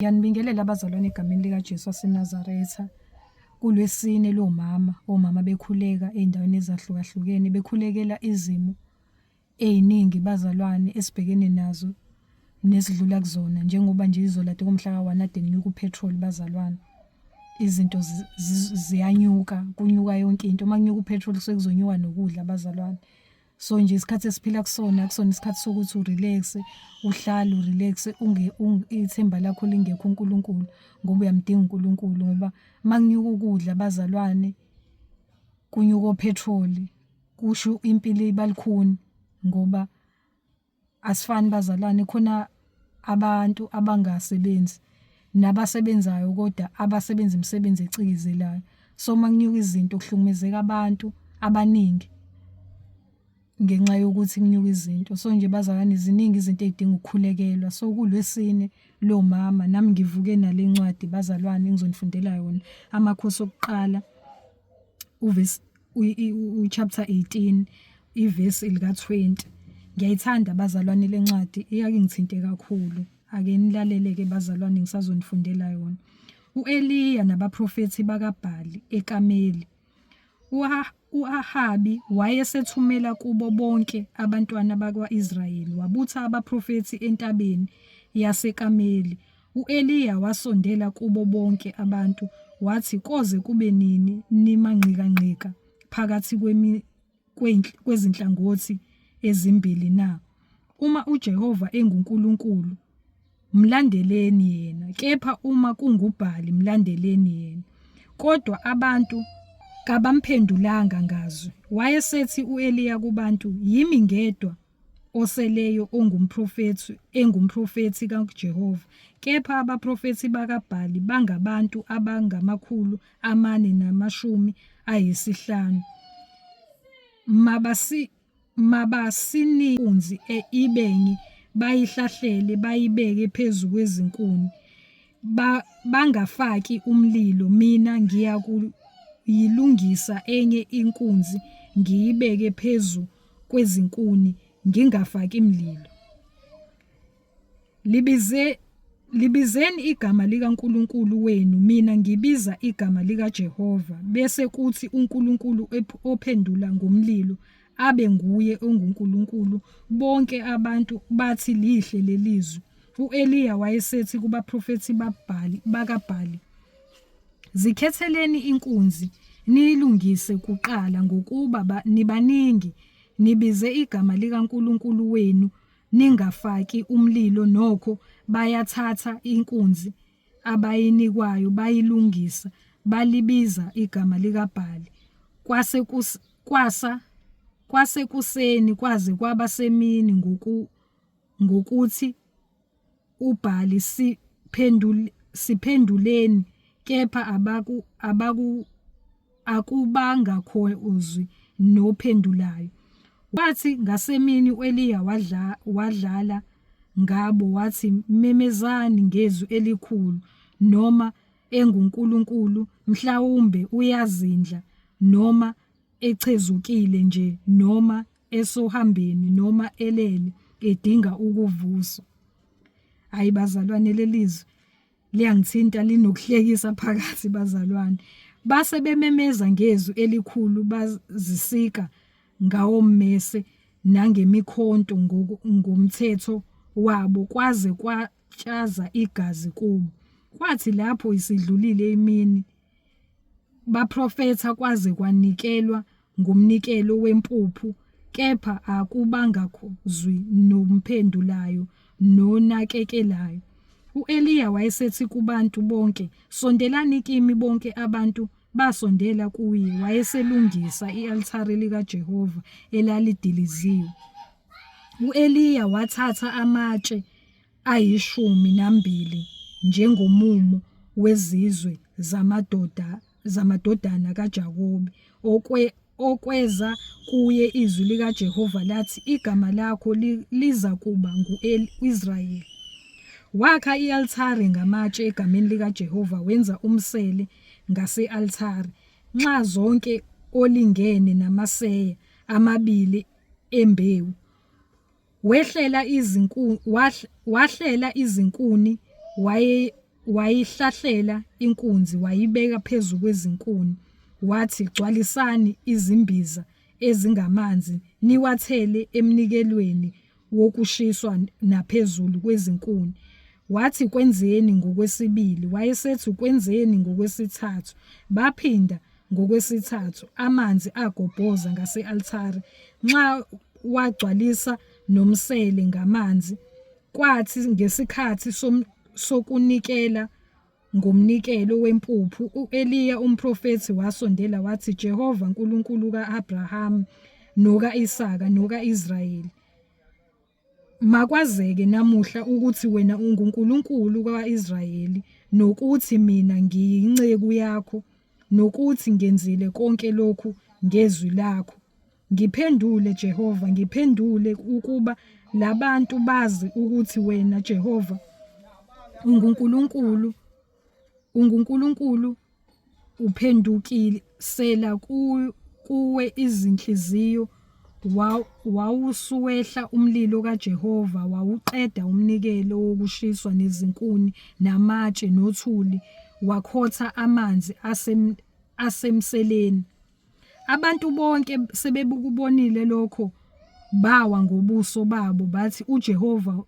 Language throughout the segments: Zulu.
Ngiyanibingelela abazalwane egameni likaJesu waseNazaretha. Kulwesine lomama, omama bekhuleka ey'ndaweni ezahlukahlukene bekhulekela izimo ey'ningi bazalwane esibhekene nazo nesidlula kuzona njengoba nje izolo kade kumhla ka-one kade kunyuka u-petrol bazalwane. Izinto ziyanyuka, kunyuka yonke into. Uma kunyuka u-petrol kusuke kuzonyuka nokudla bazalwane. So nje isikhathi esiphila kusona akusona isikhathi sokuthi urelax, uhlale urelax ithemba lakho lingekho uNkulunkulu ngoba uyamdinga uNkulunkulu ngoba makunyuka ukudla bazalwane kunyuka ophethroli kusho impilo ibalukhuni ngoba Asifani bazalwane khona abantu abangasebenzi nabasebenzayo kodwa abasebenza imisebenzi ecikizelayo. So uma kunyuka izinto kuhlukumezeka abantu abaningi ngenxa yokuthi kunyuka izinto. So nje bazalwane ziningi izinto ey'dinga ukukhulekelwa. So kuLwesine lomama nami ngivuke nale ncwadi bazalwane engizonifundela yona, Amakhosi okuqala uvesi u-chapter 18 ivesi lika-20. Ngiyayithanda bazalwane le ncwadi iyake ingithinte kakhulu. Ake nilalele-ke bazalwane ngisazonifundela yona. U-Eliya nabaprofethi bakaBhali eKameli. U-Ahabi wayesethumela kubo bonke abantwana bakwa-Israyeli, wabutha abaprofethi entabeni yaseKameli. U-Eliya wasondela kubo bonke abantu, wathi, Koze kube nini nimanqikanqika phakathi kwezinhlangothi ezimbili na? Uma uJehova enguNkulunkulu, mlandeleni yena, kepha uma kunguBhali, mlandeleni yena. Kodwa abantu kabamphendulanga ngazwi. Wayesethi u-Eliya kubantu, Yimi ngedwa oseleyo ongumprofethi engumprofethi kaJehova, kepha abaprofethi bakaBhali bangabantu abangamakhulu amane namashumi ayisihlanu. Mabasi mabasinikunzi e, ibenye bayihlahlele bayibeke phezu kwezinkuni ba, bangafaki umlilo mina ngiyakuyilungisa enye inkunzi ngiyibeke phezu kwezinkuni ngingafaki mlilo. Libize libizeni igama likaNkulunkulu wenu mina ngibiza igama likaJehova bese kuthi uNkulunkulu ophendula ngomlilo abe nguye onguNkulunkulu bonke abantu bathi lihle lelizwi uEliya wayesethi kubaprofethi baBhali bakaBhali Zikhetheleni inkunzi, niyilungise kuqala, ngokuba nibaningi, nibize igama likankulunkulu wenu, ningafaki umlilo. Nokho bayathatha inkunzi abayinikwayo, bayilungisa, balibiza igama likaBhali. Kwase kwasa kwasekuseni kwaze kwaba semini ngoku ngokuthi uBhali siphendul siphenduleni kepha abaku abaku akubanga khozwi nophendulayo. Wathi ngasemini uEliya wadla wadlala ngabo wathi memezani ngezwi elikhulu noma enguNkulunkulu mhlawumbe uyazindla noma echezukile nje noma esohambeni noma elele edinga ukuvuswa. Hayi bazalwane lelizwi liyangithinta linokuhlekisa phakathi bazalwane. Base bememeza ngezwi elikhulu bazisika ngawommese nangemikhonto ngomthetho wabo kwaze kwatshaza igazi kubo. Kwathi lapho isidlulile imini Baprofetha kwaze kwanikelwa ngomnikelo wempuphu, kepha akubangakho-zwi nomphendulayo nonakekelayo. U-Eliya wayesethi kubantu bonke, Sondelani kimi. Bonke abantu basondela kuye, wayeselungisa i-altare likaJehova elalidiliziwe. U-Eliya wathatha amatshe ayishumi nambili njengomumo wezizwe zamadoda zamadodana kaJakobe okwe okweza kuye izwi likaJehova lathi igama lakho liza kuba ngu-Israyeli. Wakha i-altare ngamatshe egameni likaJehova wenza umsele ngase-altare nxa zonke olingene namaseya amabili embewu. Wehlela izinku wahlela izinkuni waye Wayihlahlela inkunzi wayibeka phezu kwezinkuni, wathi, Gcwalisani izimbiza ezingamanzi niwathele emnikelweni wokushiswa naphezulu kwezinkuni. Wathi, Kwenzeni ngokwesibili. Wayesethi, Kwenzeni ngokwesithathu. Baphinda ngokwesithathu, amanzi agobhoza ngase-altare, nxa wagcwalisa nomsele ngamanzi. Kwathi ngesikhathi sokunikela ngomnikelo wempuphu, u-Eliya umprofethi wasondela wathi, Jehova Nkulunkulu ka-Abrahama noka-Isaka noka-Israyeli, makwazeke namuhla ukuthi wena unguNkulunkulu ka-Israyeli nokuthi mina ngiyinceku yakho nokuthi ngenzile konke lokhu ngezwi lakho. Ngiphendule, Jehova, ngiphendule ukuba labantu bazi ukuthi wena, Jehova, unguNkulunkulu, unguNkulunkulu uphendukisela kuwe izinhliziyo wawusuwehla umlilo kaJehova wawuqeda umnikelo wokushiswa nezinkuni namatshe nothuli wakhotha amanzi asemseleni. Abantu bonke sebekubonile lokho bawa ngobuso babo bathi uJehova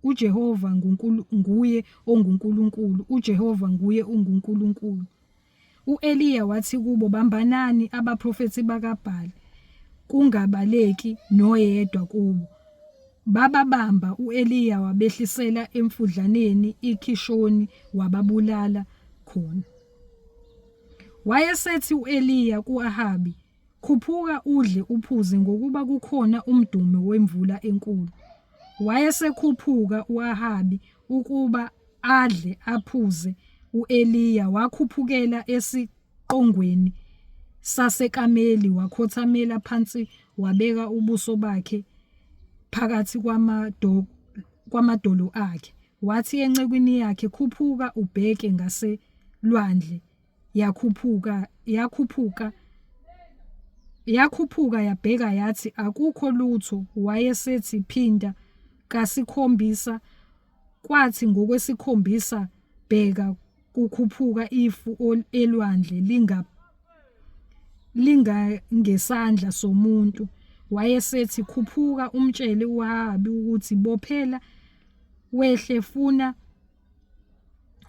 uJehova nguye onguNkulunkulu, uJehova nguye onguNkulunkulu. U-Eliya wathi kubo, Bambanani abaprofethi bakaBhali, kungabaleki noyedwa kubo. Bababamba, u-Eliya wabehlisela emfudlaneni iKhishoni wababulala khona. Wayesethi u-Eliya ku-Ahabi, Khuphuka udle uphuze ngokuba kukhona umdumo wemvula enkulu. Wayesekhuphuka u-Ahabi ukuba adle aphuze, u-Eliya wakhuphukela esiqongweni saseKameli wakhothamela phansi wabeka ubuso bakhe phakathi kwamadolo akhe. Wathi encekwini yakhe, Khuphuka ubheke ngaselwandle. Yakhuphuka, yakhuphuka, yakhuphuka yabheka yathi, Akukho lutho. Wayesethi, Phinda kasikhombisa. Kwathi ngokwesikhombisa, bheka, kukhuphuka ifu elwandle linga lingangesandla somuntu. Wayesethi, Khuphuka umtshele u-Ahabi ukuthi, Bophela wehle funa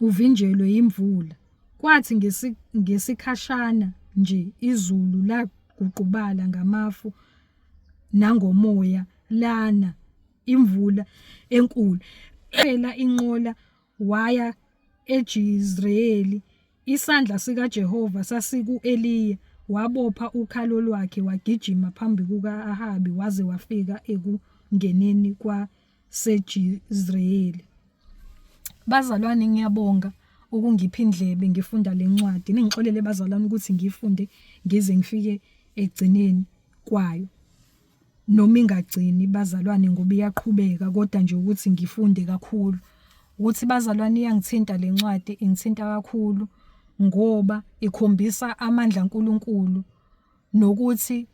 uvinjelwe yimvula. Kwathi ngesikhashana nje izulu laguqubala ngamafu nangomoya lana imvula enkulu. Phela inqola waya eJizreyeli. Isandla sikaJehova sasiku-Eliya, wabopha ukhalo lwakhe wagijima phambi kuka-Ahabi waze wafika ekungeneni kwaseJizreyeli. Bazalwane ngiyabonga ukungipha indlebe ngifunda le ncwadi. Ningixolele bazalwane ukuthi ngiyifunde ngize ngifike ekugcineni kwayo. Noma ingagcini bazalwane ngoba iyaqhubeka kodwa nje ukuthi ngifunde kakhulu. Ukuthi bazalwane iyangithinta le ncwadi ingithinta kakhulu ngoba ikhombisa amandla kaNkulunkulu nokuthi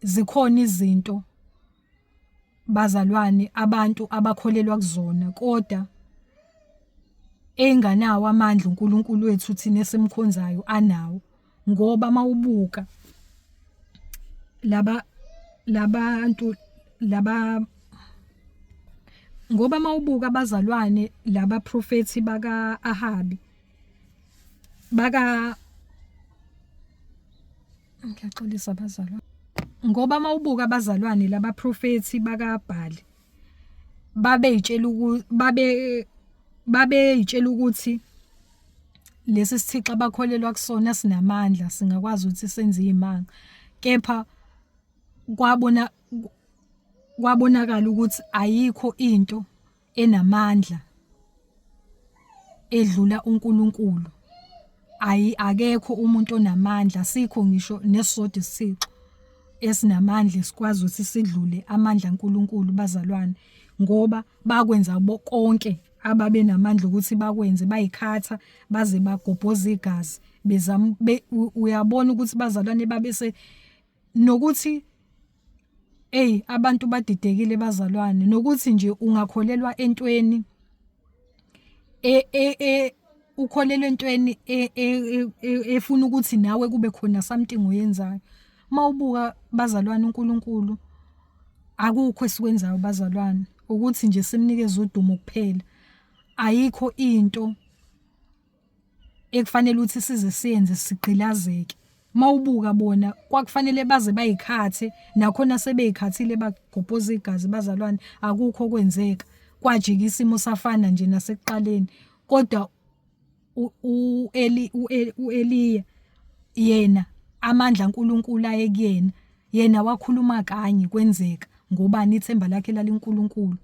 zikhona izinto bazalwane abantu abakholelwa kuzona kodwa enganawo amandla uNkulunkulu wethu thina esimkhonzayo anawo ngoba mawubuka laba labantu laba ngoba mawubuka abazalwane laba profethi baka Ahabi baka Ngiyaxolisa bazalwane. Ngoba mawubuka abazalwane labaprofethi bakaBhali babeyitshela ukuthi babe babeyitshela ukuthi lesi sithixo abakholelwa kusona sinamandla singakwazi ukuthi senze izimanga kepha kwabona kwabonakala ukuthi ayikho into enamandla edlula uNkulunkulu. Ayi akekho umuntu onamandla sikho ngisho nesisodwa isithixo esinamandla esikwazi ukuthi sidlule amandla kaNkulunkulu bazalwane ngoba bakwenza konke ababenamandla ukuthi bakwenze bayikhatha baze bagobhoza igazi bezama uyabona ukuthi bazalwane babese nokuthi Eyi abantu badidekile bazalwane nokuthi nje ungakholelwa entweni e, e, e, Ukholelwa entweni e, e, e, efuna ukuthi nawe kube khona something oyenzayo. Mawubuka bazalwane uNkulunkulu akukho esikwenzayo bazalwane ukuthi nje simnikeze udumo kuphela. Ayikho into ekufanele ukuthi size siyenze sigqilazeke. Mawubuka bona kwakufanele baze bayikhathe nakhona sebeyikhathile bagobhoza igazi bazalwane akukho okwenzeka kwajika isimo safana nje nasekuqaleni kodwa uEli uEliya yena amandla kaNkuluNkulu ayekuyena yena wakhuluma kanye kwenzeka ngobani ithemba lakhe laliNkulunkulu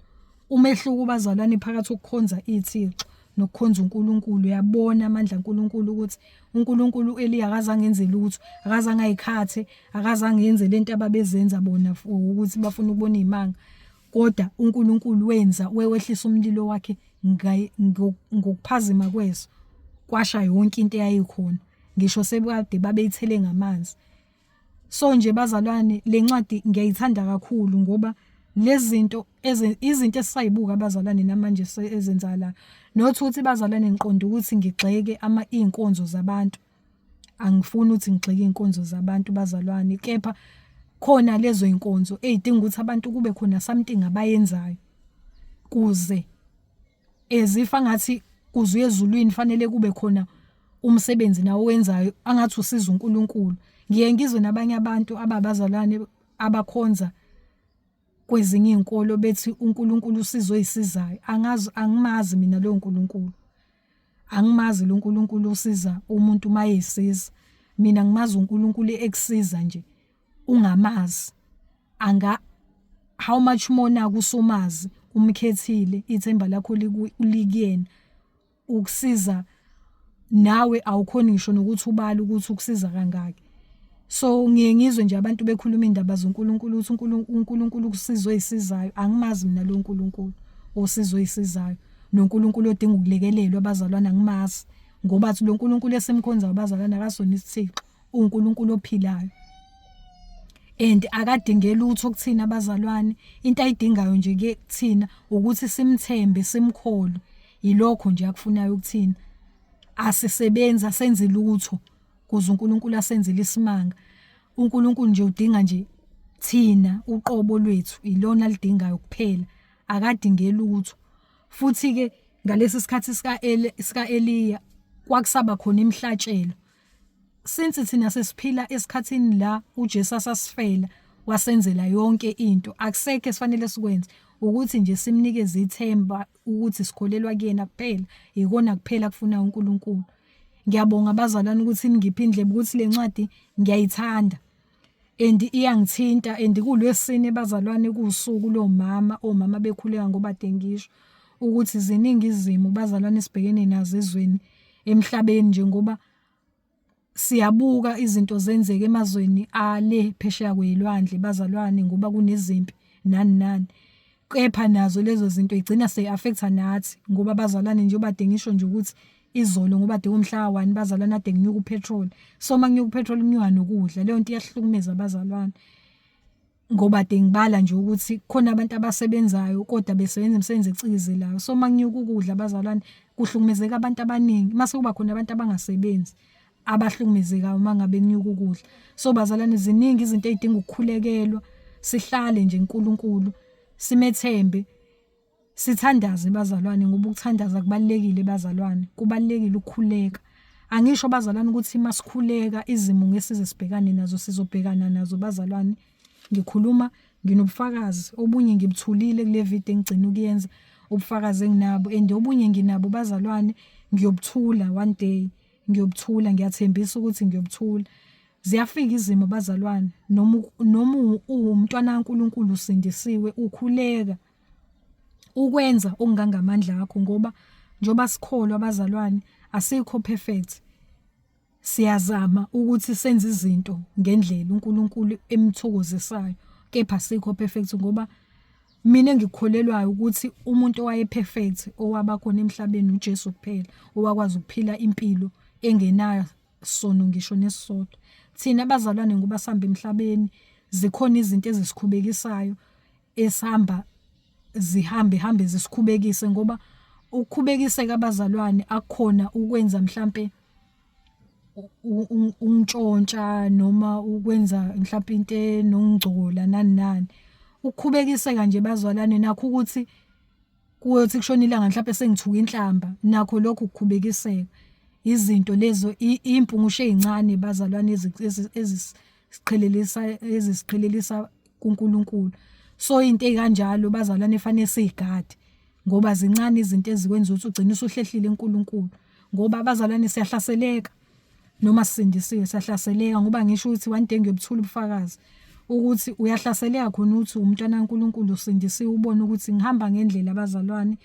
umehluko bazalwane phakathi ukukhonza ithixo nokukhonza uNkulunkulu uyabona amandla kaNkulunkulu ukuthi uNkulunkulu uEliya akazange enze lutho akazange ayikhathe akazange enze lento ababezenza bona ukuthi bafuna ukubona izimanga kodwa uNkulunkulu wenza wewehlisa umlilo wakhe ngokuphazima kweso kwasha yonke into eyayikhona ngisho sebekade babeyithele ngamanzi so nje bazalwane le ncwadi ngiyayithanda kakhulu ngoba lezi zinto izinto esisayibuka abazalwane namanje ezenzakalayo not ukuthi bazalwane ngiqonda ukuthi ngigxeke ama iy'nkonzo zabantu angifuni ukuthi ngigxeke iy'nkonzo zabantu bazalwane kepha khona lezo y'nkonzo ey'dinga ukuthi abantu kube khona something abayenzayo kuze as if angathi kuze uye ezulwini fanele kube khona umsebenzi nawo owenzayo angathi usiza uNkulunkulu ngiye ngizwe nabanye abantu ababazalwane abakhonza kwezinye izinkolo bethi uNkulunkulu usizo oyisizayo angazi angimazi mina loyo nkulunkulu angimazi lo nkulunkulu usiza umuntu mayesiza mina ngimazi uNkulunkulu ekusiza nje ungamazi anga how much more naku usumazi umkhethile ithemba lakho likuyena ukusiza nawe awukhoni ngisho nokuthi ubale ukuthi ukusiza kangaki so ngiye ngizwe nje abantu bekhuluma indaba zoNkulunkulu ukuthi uNkulunkulu ukusizwe isizayo angimazi mina lo nkulunkulu osizwe isizayo noNkulunkulu odinga ukulekelelwa abazalwane angimazi ngoba thi lo nkulunkulu esimkhonzayo abazalwane akasona isithixo uNkulunkulu ophilayo and akadinge lutho kuthina abazalwane into ayidingayo nje ke kuthina ukuthi simthembe simkholwe yilokho nje akufunayo kuthina asisebenzi asenzi lutho kuze uNkulunkulu asenzele isimanga uNkulunkulu nje udinga nje thina uqobo lwethu ilona lidingayo kuphela akadinge lutho futhi ke ngalesi sikhathi sika sika Eliya kwakusaba khona imihlatshelo Since thina sesiphila esikhathini la uJesu asasifela wasenzela yonke into akusekho esifanele sikwenze ukuthi nje simnikeze ithemba ukuthi sikholelwa kuyena kuphela ikona kuphela kufuna uNkulunkulu ngiyabonga abazalwane ukuthi ningiphe indlebe ukuthi le ncwadi ngiyayithanda and iyangithinta and kulwesine bazalwane kuwusuku lomama omama bekhuleka ngoba de ngisho ukuthi ziningi izimo bazalwane sibhekene nazo ezweni emhlabeni njengoba siyabuka izinto zenzeka emazweni ale phesheya kwelwandle bazalwane ngoba kunezimpi nani nani kepha nazo lezo zinto igcina seyi-affecta nathi ngoba bazalwane njengoba de ngisho nje ukuthi izolo ngoba de umhla ka-1 bazalwane ade kunyuka upetrol so uma kunyuka upetrol kunyuka nokudla leyo nto iyahlukumeza abazalwane ngoba de ngibala nje ukuthi khona abantu abasebenzayo kodwa besebenza imisebenzi ecikizelayo so uma kunyuka ukudla abazalwane kuhlukumezeka abantu abaningi mase kuba khona abantu abangasebenzi abahlukumezekayo uma ngabe kunyuka ukudla so bazalwane ziningi izinto ezidinga ukukhulekelwa sihlale nje uNkulunkulu simethembe Sithandaze bazalwane ngoba ukuthandaza kubalulekile bazalwane, kubalulekile ukukhuleka. Angisho bazalwane ukuthi masikhuleka izimo ngesize sibhekane nazo sizobhekana nazo bazalwane. Ngikhuluma nginobufakazi obunye ngibuthulile kule video engigcina ukuyenza ubufakazi enginabo and obunye nginabo bazalwane ngiyobuthula one day ngiyobuthula ngiyathembisa ukuthi ngiyobuthula. Ziyafika izimo bazalwane noma noma uwumntwana kaNkuluNkulu usindisiwe ukhuleka ukwenza okungangamandla akho ngoba njoba sikholwa abazalwane asikho perfect siyazama ukuthi senze izinto ngendlela uNkulunkulu emthokozisayo kepha sikho perfect ngoba mina engikukholelwayo ukuthi umuntu owaye perfect owaba khona emhlabeni uJesu kuphela owakwazi ukuphila impilo engenayo sono ngisho nesisodwa thina abazalwane ngoba sihamba emhlabeni zikhona izinto ezisikhubekisayo esihamba zihambe hambe zisikhubekise ngoba Ukukhubekiseka abazalwane akukhona ukwenza mhlampe ungitshontsha noma ukwenza mhlampe into enokungcola nani nani. Ukukhubekiseka nje bazalwane nakho ukuthi kuyothi kushona ilanga mhlampe sengithuka inhlamba nakho lokho ukukhubekiseka. Izinto lezo iy'mpungushe ey'ncane bazalwane ezisiqhelelisa ezisiqhelelisa kuNkulunkulu. So into ey'kanjalo bazalwane fanele siy'gade ngoba zincane izinto ezikwenza ukuthi ugcine usuhlehlile kuNkulunkulu. Ngoba abazalwane siyahlaseleka noma sisindisiwe siyahlaseleka ngoba ngisho ukuthi one day ngiyobuthula ubufakazi ukuthi uyahlaseleka khona ukuthi umntwana kaNkulunkulu usindisiwe ubone ukuthi ngihamba ngendlela abazalwane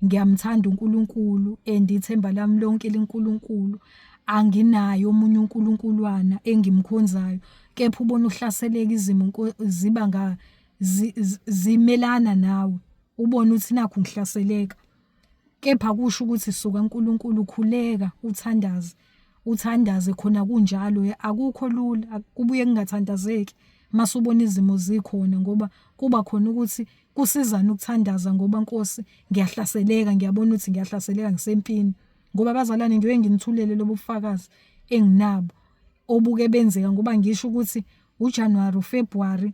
ngiyamthanda uNkulunkulu and ithemba lami lonke liNkulunkulu anginaye omunye uNkulunkulwana engimkhonzayo kepha ubona uhlaseleka izimo ziba nga zimelana nawe ubone ukuthi nakhu ngihlaseleka Kepha kusho ukuthi suka uNkulunkulu khuleka uthandaze uthandaze khona kunjalo akukho lula kubuye kungathandazeki masubona izimo zikhona ngoba kuba khona ukuthi kusizana ukuthandaza ngoba Nkosi ngiyahlaseleka ngiyabona ukuthi ngiyahlaseleka ngisempini ngoba abazalwane ngiyoye nginithulele lobu bufakazi enginabo obuke benzeka ngoba ngisho ukuthi uJanuary uFebruary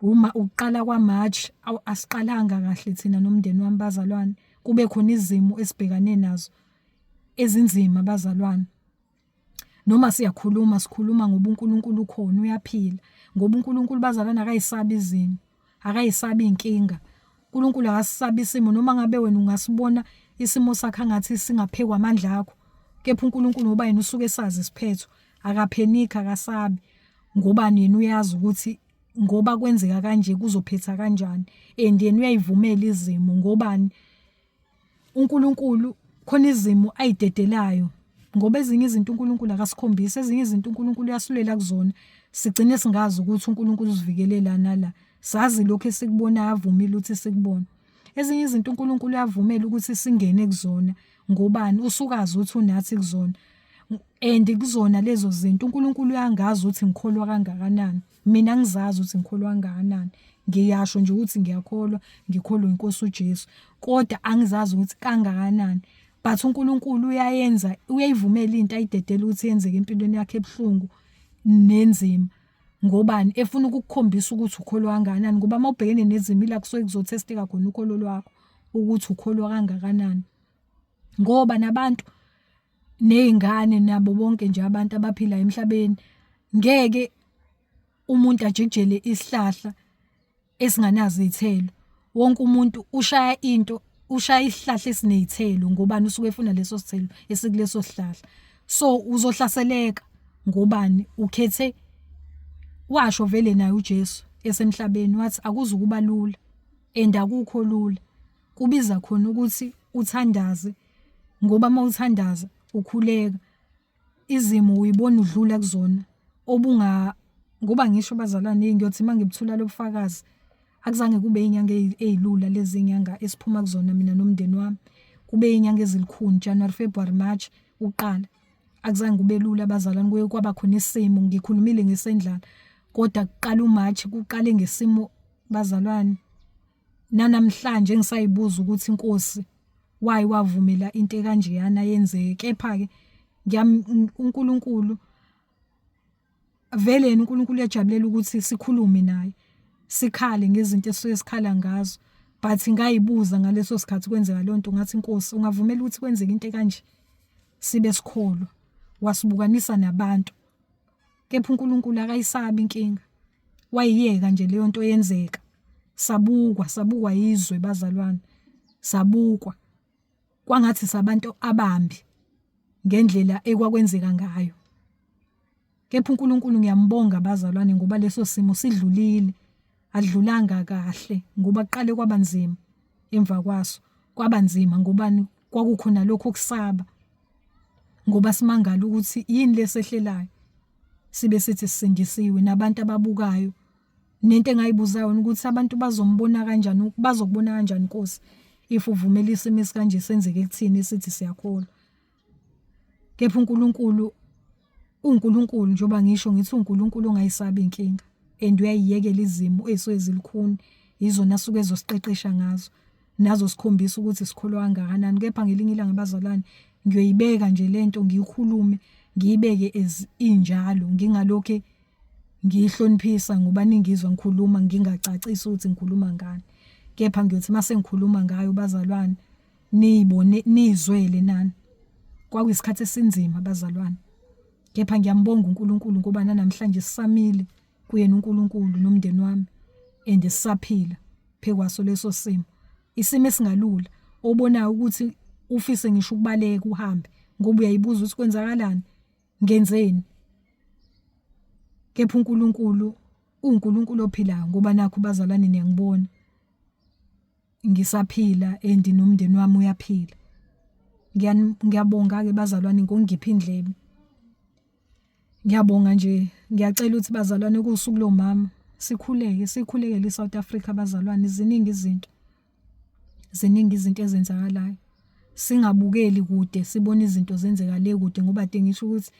Uma ukuqala kwaMarch asiqalanga kahle thina nomndeni wami bazalwane. Kube khona izimo esibhekane nazo ezinzima bazalwane. Noma siyakhuluma sikhuluma ngoba uNkulunkulu ukhona uyaphila. Ngoba uNkulunkulu bazalwane akayisabi izimo, akayisabi iy'nkinga. UNkulunkulu akasisabi isimo noma ngabe wena ungasibona isimo sakho angathi singaphekwa amandla akho. Kepha uNkulunkulu ngoba yena usuke esazi isiphetho, akaphenikhi akasabi. Ngobani yena uyazi ukuthi ngoba kwenzeka kanje kuzophetha kanjani and yena uyayivumela izimo ngobani uNkulunkulu khona izimo ayidedelayo ngoba ezinye izinto uNkulunkulu akasikhombisi ezinye izinto uNkulunkulu uyasulela kuzona sigcine singazi ukuthi uNkulunkulu usivikelelana nala sazi lokho esikubonayo avumile ukuthi sikubone ezinye izinto uNkulunkulu uyavumela ukuthi singene kuzona ngobani usukazi ukuthi unathi kuzona and kuzona lezo zinto uNkulunkulu uyangazi ukuthi ngikholwa kangakanani mina ngizazi ukuthi ngikholwa kangakanani ngiyasho nje ukuthi ngiyakholwa ngikholwa inkosi uJesu kodwa angizazi ukuthi kangakanani but uNkulunkulu uyayenza uyayivumela into ayidedela ukuthi yenzeke empilweni yakhe ebuhlungu nenzima ngobani efuna ukukukhombisa ukuthi ukholwa kangakanani ngoba uma ubhekene nezimo ila kusuke kuzothesteka khona ukholo lwakho ukuthi ukholwa kangakanani ngoba nabantu nezingane nabo bonke nje abantu abaphila emhlabeni ngeke umuntu ajikijele isihlahla esinganazo izithelo wonke umuntu ushaya into ushaya isihlahla esinezithelo ngobani usuke efuna leso sithelo esikuleso sihlahla so uzohlaseleka ngobani ukhethe washo vele naye uJesu esemhlabeni wathi akuzukuba lula and akukho lula kubiza khona ukuthi uthandaze ngoba uma uthandaza ukhuleka izimo uyibona udlula kuzona obunga ngoba ngisho bazalwane ngiyothi uma ngibuthula lobufakazi akuzange kube inyanga ezilula lezi nyanga esiphuma kuzona mina nomndeni wami kube inyanga ezilukhuni January February March uqala akuzange kube lula abazalwane kuye kwaba khona isimo ngikhulumile ngesendlala kodwa kuqala uMarch kuqale ngesimo bazalwane Nanamhlanje ngisayibuza ukuthi inkosi why wavumela into ekanjeyana yenzeke kepha ke ngiyam uNkulunkulu vele yena uNkulunkulu uyajabulela ukuthi sikhulume naye sikhale ngezinto esisuke sikhala ngazo but ngayibuza ngaleso sikhathi kwenzeka leyo nto ngathi inkosi ungavumela ukuthi kwenzeke into ekanje sibe sikholwa wasibukanisa nabantu Kepha uNkulunkulu akayisabi inkinga. Wayiyeka nje leyo nto yenzeka. Sabukwa, sabukwa yizwe bazalwane. Sabukwa. Kwangathi sabantu abambi ngendlela ekwakwenzeka ngayo. Kepha uNkulunkulu ngiyambonga bazalwane ngoba leso simo sidlulile. Adlulanga kahle ngoba kuqale kwaba nzima emva kwaso. Kwaba nzima ngobani kwakukhona lokho kusaba. Ngoba simangala ukuthi yini lesehlelayo sibe sithi sisindisiwe nabantu ababukayo nento engayibuza yona ukuthi abantu bazombona kanjani bazokubona kanjani Nkosi if uvumela isimo esikanje senzeke kuthini esithi siyakholwa kepha uNkulunkulu uNkulunkulu njengoba ngisho ngithi uNkulunkulu ongayisabi inkinga and uyayiyekela izimo ezisuke zilukhuni yizona asuke ezosiqeqesha ngazo. nazosikhombisa ukuthi sikholwa kangakanani. Kepha ngelinye ilanga bazalwane ngiyoyibeka nje lento ngiyikhulume ngiyibeke as injalo ngingalokhe ngiyihloniphisa ngoba ningizwa ngikhuluma ngingacacisi ukuthi ngikhuluma ngani. Kepha ngiyothi mase ngikhuluma ngayo bazalwane niyibone nizwele nani. Kwakuyisikhathi esinzima bazalwane. Kepha ngiyambonga uNkulunkulu ngoba nanamhlanje sisamile kuyena uNkulunkulu nomndeni wami and sisaphila phekwaso leso simo. Isimo esingalula obonayo ukuthi ufise ngisho ukubaleka uhambe ngoba uyayibuza ukuthi kwenzakalani ngenzeni. Kepha uNkulunkulu uwuNkulunkulu ophilayo ngoba nakhu bazalwane niyangibona. Ngisaphila and nomndeni wami uyaphila. Ngiyabonga-ke bazalwane ngokungipha indlebe. Ngiyabonga nje, ngiyacela ukuthi bazalwane kuwusuku lomama sikhuleke, sikhulekele iSouth Africa bazalwane, ziningi izinto. Ziningi izinto ezenzakalayo. Singabukeli kude sibone izinto zenzeka le kude ngoba kade ngisho ukuthi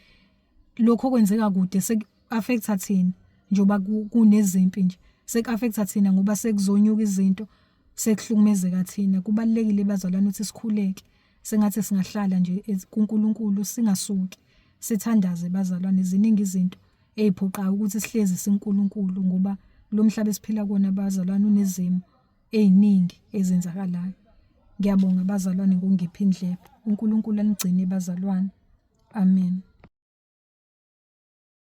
lokho okwenzeka kude seku-affect-a thina njengoba kunezimpi nje. Seku-affect-a thina ngoba sekuzonyuka izinto, sekuhlukumezeka thina. Kubalulekile bazalwane ukuthi sikhuleke. Sengathi singahlala nje kuNkulunkulu singasuki, sithandaze bazalwane. Ziningi izinto ey'phoqayo ukuthi sihlezi sikuNkulunkulu ngoba lo mhlaba esiphila kuwona bazalwane unezimo ey'ningi ezenzakalayo. Ngiyabonga bazalwane ngokungipha indlebe. UNkulunkulu anigcine bazalwane. Amen.